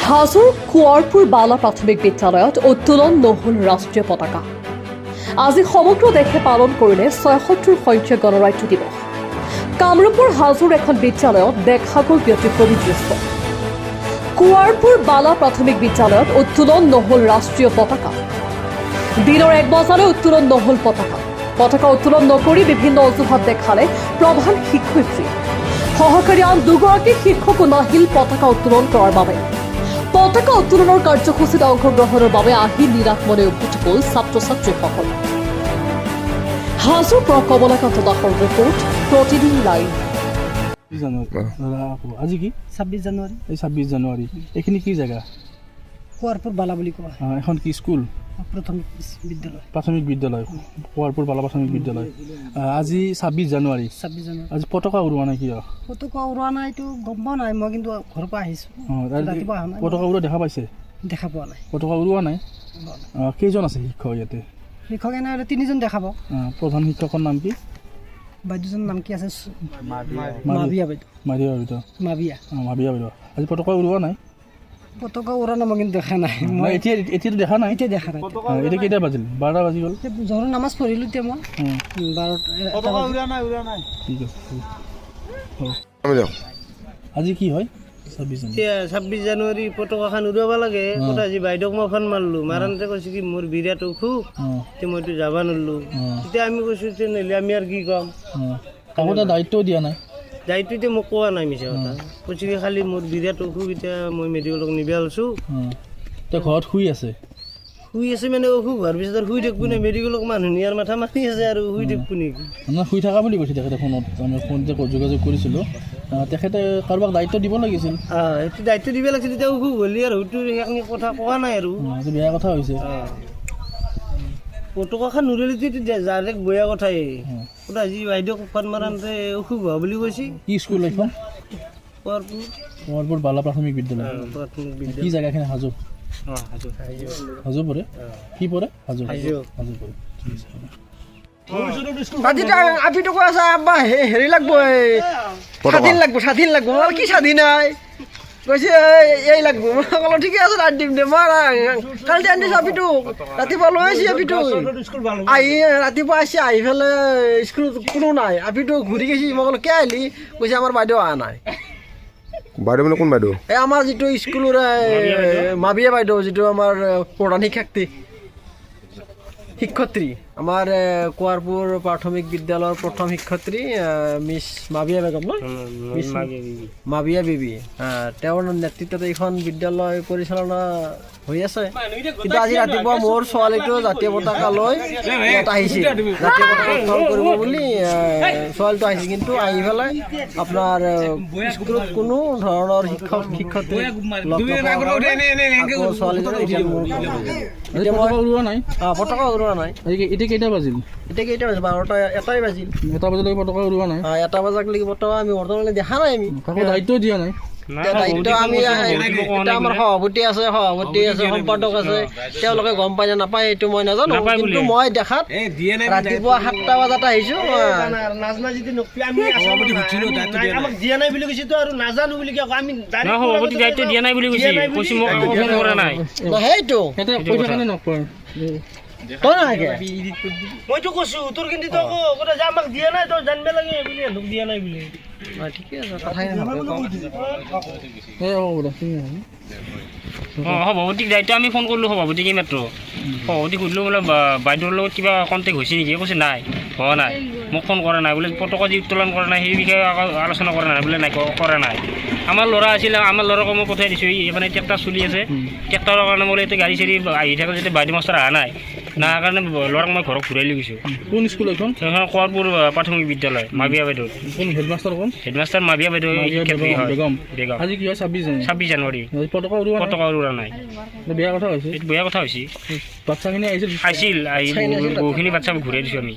হাজোৰ কোঁৱৰপুৰ বালা প্ৰাথমিক বিদ্যালয়ত উত্তোলন নহ'ল ৰাষ্ট্ৰীয় পতাকা। আজি সমগ্ৰ দেশে পালন কৰিলে 76 সংখ্যক গণৰাজ্য দিৱস। কামৰূপৰ হাজোৰ এখন বিদ্যালয়ত দেখা গ'ল ব্যতিক্ৰমী দৃশ্য। কোঁৱৰপুৰ বালা প্ৰাথমিক বিদ্যালয়ত উত্তোলন নহ'ল ৰাষ্ট্ৰীয় পতাকা। দিনৰ 1 বজালৈ উত্তোলন নহ'ল পতাকা। পতাকা উত্তোলন নকৰি বিভিন্ন অজুহাত দেখালে প্ৰধান শিক্ষয়িত্ৰী। সহকাৰী আন দুগৰাকী শিক্ষকো নাহিল পতাকা উত্তোলন কৰাৰ বাবে। পতাকা উত্তোলনৰ কাৰ্যসূচীত অংশগ্ৰহণৰ বাবে আহি নিৰাশ মনে উভতি গ'ল ছাত্ৰ ছাত্ৰীসকল। হাজোৰ পৰা কমলাকান্ত দাসৰ ৰিপৰ্ট, প্ৰতিদিন লাইভ। জানুৱাৰী ধৰা আকৌ আজি কি? 26 জানুৱাৰী। এই 26 জানুৱাৰী। এইখিনি কি জেগা? কোৱাৰপুৰ বালা বুলি কোৱা হয়। এখন কি স্কুল? প্ৰাথমিক বিদ্যালয়। প্ৰাথমিক বিদ্যালয়, কোৱাৰপুৰ বালা প্ৰাথমিক বিদ্যালয়। আজি 26 জানুৱাৰী। 26 জানুৱাৰী। আজি পতাকা উৰোৱা নাই কিয়? পতাকা উৰোৱা নাই, এইটো গম পোৱা নাই মই, কিন্তু ঘৰৰ পৰা আহিছোঁ। ৰাতিপুৱা অহা নাই। পতাকা উৰোৱা দেখা পাইছে? দেখা পোৱা নাই। পতাকা উৰোৱা নাই। কেইজন আছে শিক্ষক ইয়াতে? শিক্ষক এনে তিনিজন দেখা পাওঁ। প্ৰধান শিক্ষকৰ নাম কি? বাইদেউজনৰ নাম কি আছে? মাবিয়া বাইদেউ। মাৰিয়া বাইদেউ। মাবিয়া। মাবিয়া বাইদেউ। আজি পতাকা উৰোৱা নাই। পতাকা উৰা নাই, মই কিন্তু দেখা নাই। নাই। মই এতিয়াতো দেখা নাই। এতিয়া দেখা নাই। এতিয়া কেইটা বাজিল? 12টা বাজি গ'ল। এতিয়া জহৰৰ নামাজ পঢ়িলোঁ এতিয়া মই 12টা 1টা বাজিল। ঠিক আছে, হ'ব। আজি কি হয়? 26 জানুৱাৰী। এতিয়া 26 জানুৱাৰী, পতাকাখন উৰাব লাগে। কথা আজি বাইদেউক মই ফোন মাৰলোঁ, মাৰান্তে কৈছে কি মোৰ বিৰাট অসুখ, এতিয়া মইতো যাব নোৱাৰিলোঁ। তেতিয়া আমি কৈছোঁ, তেনেহ'লে আমি আৰু কি ক'ম? কাকো এটা দায়িত্বও দিয়া নাই। দায়িত্ব এতিয়া মোক কোৱা নাই, মিছা কথা। কৈছে কি খালি মোৰ বিৰাট অসুখ, এতিয়া মই মেডিকেলক নিব আলছোঁ। তই ঘৰত শুই আছে? শুই আছে মানে অসুখ হোৱাৰ পিছত আৰু শুই থাকিব নে? মেডিকেলক মানুহ নিয়াৰ মাথা মাৰি আছে, আৰু শুই থাকিব নেকি? মানে শুই থকা বুলি কৈছে তেখেতে ফোনত। আমি ফোন যে যোগাযোগ কৰিছিলোঁ, তেখেতে কাৰোবাক দায়িত্ব দিব লাগিছিল। অঁ, সেইটো দায়িত্ব দিব লাগিছিল। এতিয়া অসুখ হ'লে আৰু সেইটো সেইখিনি কথা কোৱা নাই আৰু। এইটো বেয়া কথা হৈছে। পতাকাখন নুৰিলে ডাইৰেক্ট বেয়া কথাই। আজি বাইদেউক ফোন মাৰান্তে অসুখ হোৱা বুলি কৈছে। কি স্কুল এইখন? কোৱাৰপুৰ। কোঁৱৰপুৰ বালা প্ৰাথমিক বিদ্যালয়। প্ৰাথমিক কি বিদ্যালয়। জেগাখিনি? হাজো। হাজো পৰে? কি পৰে? হাজো। হাজো। হাজো পৰে, ঠিক আছে, হ'ব। ৰাতিটো আপিটো কৈ আছে, আব্বা হেৰি লাগব, এই স্বাধীন লাগব, স্বাধীন লাগব। মই কি স্বাধীন নাই? কৈছে এই লাগব। মই ক'লো, ঠিকে আছে, ৰাতি দিম দে। মই কালি আনি দিছোঁ আপিটো, ৰাতিপুৱা লৈ আহিছে আপিটো। আহি ৰাতিপুৱা আহিছে, আহি পেলাই স্কুলত কোনো নাই। আপিটো ঘূৰি গৈছে। মই ক'লো, কিয় আহিলি? কৈছে, আমাৰ বাইদেউ অহা নাই। বাইদেউ মানে কোন বাইদেউ? এই আমাৰ যিটো স্কুলৰ মাবিয়া বাইদেউ, যিটো আমাৰ প্ৰধান শিক্ষাৰ্থী শিক্ষয়িত্ৰী, আমাৰ কোৱাৰপুৰ প্ৰাথমিক বিদ্যালয়ৰ প্ৰথম শিক্ষয়িত্ৰী মিছ মাবিয়া বেগম ন, মিছ মাবিয়া বিবি, তেওঁৰ নেতৃত্বত এইখন বিদ্যালয় পৰিচালনা হৈ আছে। কিন্তু আজি ৰাতিপুৱা মোৰ ছোৱালীটো জাতীয় পতাকা লৈ ইয়াত আহিছিল। জাতীয় পতাকা উত্তোলন কৰিব বুলি ছোৱালীটো আহিছিল। কিন্তু আহি পেলাই আপোনাৰ স্কুলত কোনো ধৰণৰ শিক্ষক শিক্ষয়িত্ৰী লগ নোপোৱাৰ কাৰণে আকৌ ছোৱালীজনী এতিয়া মোৰ আজি এতিয়া মই পতাকা উৰোৱা নাই। পতাকা উৰোৱা নাই। আজি এতিয়া কেইটা বাজিল? এতিয়া কেইটা বাজিল? 12টা 1টাই বাজিল। 1টা বজালৈকে পতাকা উৰোৱা নাই। 1টা বজালৈকে পতাকা আমি বৰ্তমানলৈ দেখা নাই আমি। কাকো দায়িত্বও দিয়া নাই। এতিয়া দায়িত্ব আমি এতিয়া আমাৰ সভাপতি আছে, সম্পাদক আছে, তেওঁলোকে গম পায় নে নাপায় এইটো মই নাজানো। কিন্তু মই দেখাত ৰাতিপুৱা 7টা বজাত আহিছো। নাজনা যদি নকবি, আমি আমাক দিয়া নাই বুলি কৈছে তো আৰু নাজানো বুলি কি আকৌ আমি নহয়, সভাপতি দায়িত্ব দিয়া নাই বুলি কৈছে। কৈছে মোক আকৌ ফোন কৰা নাই। সেইটো সিহঁতে কৈ থকা নে নকয়? তই নাথাকে। মইতো কৈছো তোৰ, কিন্তু তই আকৌ কথা যে আমাক দিয়া নাই, তই জানিব লাগে বুলি, সিহঁতক দিয়া নাই বুলি। ঠিকে আছে, কথাই নাভাবে। এই হ'ব দে, তুমি আহা। অঁ, সভাপতিক দায়িত্ব আমি ফোন কৰিলোঁ সভাপতিক এইমাত্ৰ। সভাপতিক সুধিলোঁ বোলে বাইদেউৰ লগত কিবা কণ্টেক্ট হৈছে নেকি? কৈছে নাই, হোৱা নাই, মোক ফোন কৰা নাই বোলে। পতাকা যি উত্তোলন কৰা নাই সেই বিষয়ে আকৌ আলোচনা কৰা নাই বোলে, নাই কৰা নাই। আমাৰ ল'ৰা আছিলে, আমাৰ ল'ৰাকো মই পঠাই দিছোঁ। ই মানে ট্ৰেক্টৰ চলি আছে, ট্ৰেক্টৰৰ কাৰণে বোলে এতিয়া গাড়ী চাড়ী আহি থাকে যেতিয়া বাইদেউ মাষ্টাৰ অহা নাই, নাহাৰ কাৰণে ল'ৰাক মই ঘৰত ঘূৰাই লৈ গৈছোঁ। কোন স্কুল এইখন? সেইখন কোৱাৰপুৰ প্ৰাথমিক বিদ্যালয়, মাবিয়া বাইদেউ। কোন হেডমাষ্টাৰ কোন? হেডমাষ্টাৰ মাবিয়া বাইদেউ। মাবিয়া শিক্ষাৰ্থী বেগম। হয়। বেগম। বেগম। আজি কি হয়? 26 জানুৱাৰী। 26 জানুৱাৰী। আজি পতাকা উৰোৱা নাই। পতাকা উৰোৱা নাই। এইটো বেয়া কথা হৈছে। এইটো বেয়া কথা হৈছে। বাচ্চাখিনি আহিছিল? আহিছিল, আহি বহুখিনি বাচ্চা ঘূৰাই দিছোঁ আমি।